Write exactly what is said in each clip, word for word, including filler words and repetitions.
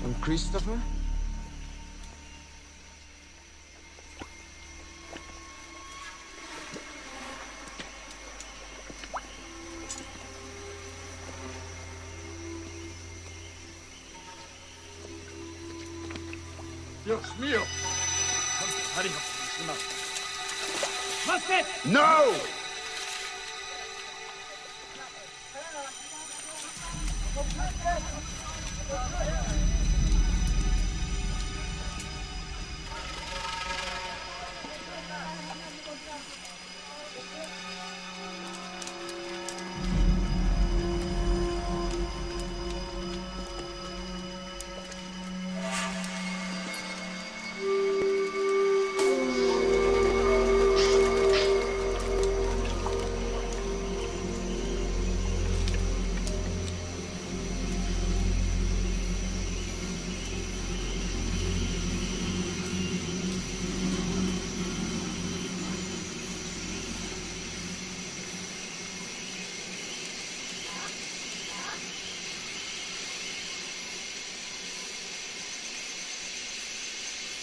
Und Christopher? Dios mío. No!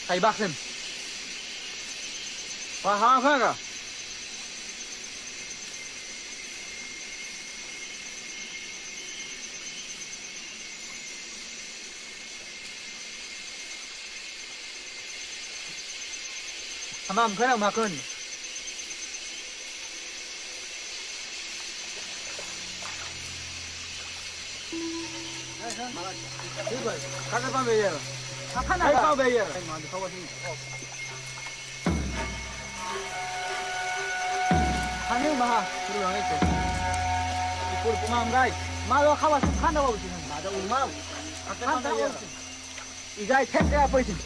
Kay bajsem. Baja, baja. Hamam khön, hamam khön. Khana pa beyer. Khana pa beyer. Khani ma. Puru ang ito. Puru pumam gai. Malo khawa sum khana wa usin. Mada umau. Khana wa usin. Ijai thek de apoisin.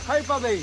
Hai pa bei.